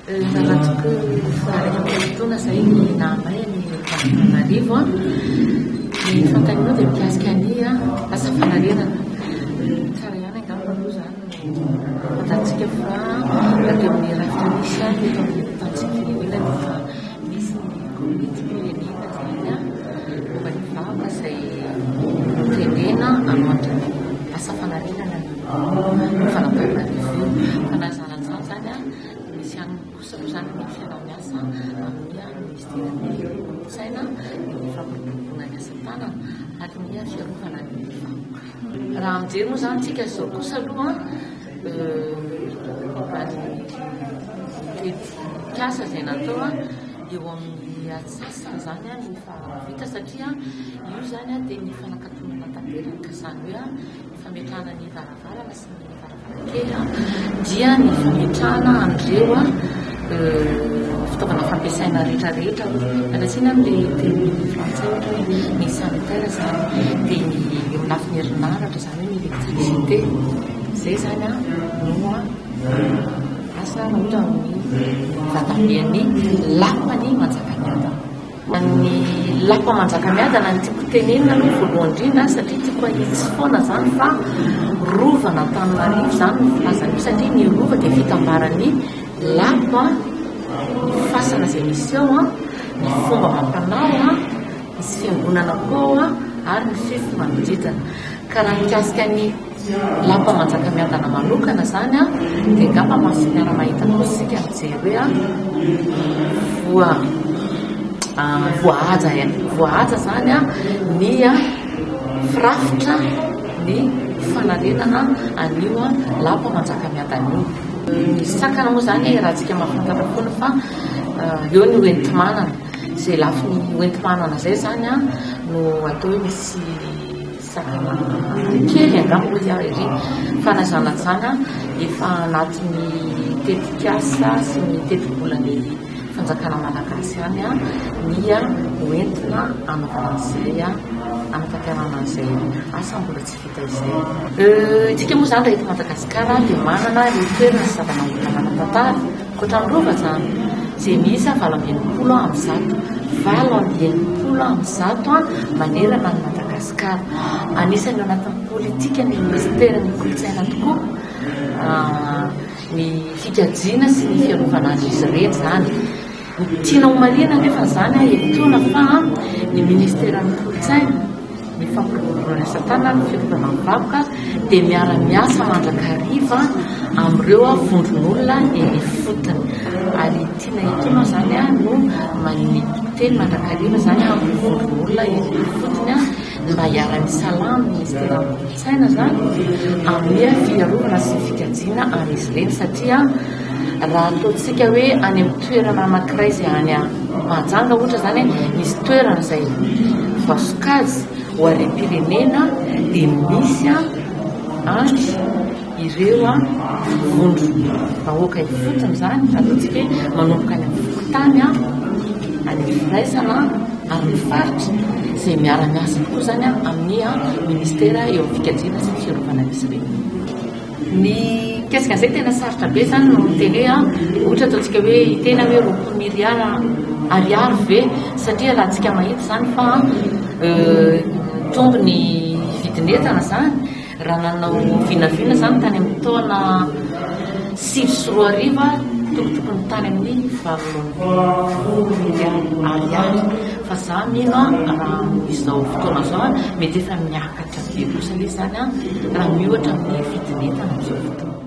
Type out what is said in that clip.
Raha tokoa taona izay ny nahamay ny Antananarivo, ny fanontanianao dia mikasika ny asa fanarenana. Tsara ihany angamba aloha izany no fantatsika fa raha teo amin'ny rafitra misy teto amin'ny tany sy ny firenena dia efa misy ny komitim-pirenena izany momba ny vahoaka izay notendrena hanohatra ny asa fanarenana ny rovan'Antananarivo io. Fa na izany na izany izany misy ihany kosa aloha izany ny fiaraha-miasa amin'ny minisiteran'ny kolontsaina, ny fampiroboroboana ny asa tanana ary ny fiarovana ny vahoaka. Raha mijery moa izany isika izao kosa aloha raha ny tetikasa izay natao eo amin'ny atsasany izany no efa vita satria io izany dia ny fanakatonana tanteraka izany hoe ny fametrahana ny varavarana sy ny varavarankely dia ny fametrahana an'ireo fitaovana fampiasaina rehetra rehetra miala tsiny amin'ilay teny frantsay ohatra hoe ny sanitaire izany dia ny eo amin'ny lafiny herinaratra izany hoe ny électricité izay izany no asa raha ohatra amin'ny vatamben'ny lapan'i Manjakamiadana. Ny lapa Manjakamiadana no tiako tenenina aloha voalohany indrindra satria tiako ahitsy foana izany fa rovan'Antananarivo izany no filazana io satria ny rova dia fitambaran'ny lapa, ny fasana izay misy ao, ny fomba amam-panao, misy fiangonana koa ao ary ny fefy manodidina. Ka raha mikasika ny Lapa Manjakamiadana manokana izany dia angamba maso miara-mahita koa isika mijery hoe voa voahaja voahaja izany ny firafitra ny fanarenana an'io Lapa Manjakamiadana io. Ny sakana moa izany raha antsika mahafantatra foana fa eo ny hoenti-manana, izay lafiny hoenti-manana izay izany no atao hoe misy Sakana kely angamba hoy aho ery fa na izany na izany efa anatin'ny tetikasa sy ny tetibolan'ny fanjakana malagasy ihany ny hoentina hanaovana an'izay hanatanterahana an'izay asa mbola tsy vita izay. Isika moa izany raha eto Madagasikara dia manana ireo toerana sy zava-manokana manan-tantara. Ankoatra ny Rova izany, izay miisa 168, 168 manerana an'i Madagasikara. Anisan'ny ao anatin'ny politikan'ny minisiteran'ny Kolontsaina tokoa ny fikajiana sy ny fiarovana an'izy ireny izany. Ny tiana homarihina anefa izany etoana fa ny minisiteran'ny Kolontsaina, ny fampiroboroboana ny asa tanana, ny fiarovana ny vakoka dia miara-miasa mandrakariva amin'ireo vondron'olona eny ifotony. Ary tiana etoana izany no maniteny mandrakariva izany amin'ny vondron'olona eny ifotony mba hiara-misalahy amin'ny minisiteran'ny kolontsaina izany amin'ny fiarovana sy ny fikajiana an'izy ireny satria raha ataontsika hoe any amin'ny toerana anankiray izay any Mahajanga ohatra izany misy toerana izay voasokajy ho harem-pirenena dia misy any ireo vondrom-bahoaka ifotony izany ataontsika hoe manomboka any amin'ny fokontany, any amin'ny firaisana ary ny faritra izay miara-miasa tokoa izany amin'ny ministera eo amin'ny fikajiana sy ny fiarovana an'izy ireny. Ny mikasika an'izay tena sarotra be izany no miteny hoe ohatra ataontsika hoe hiteny aho hoe 20 miliara ariary ve satria raha antsika mahita izany fa mitombo ny vidin'entana izany raha nanao vinavina izany tany amin'ny taona 2009 tokotokony tany amin'ny 18 miliara ariary fa za mino raha amin'izao fotoana izao mety efa miakatra be kosa ilay izany raha miohatra amin'ny vidin'entana amin'izao fotoana.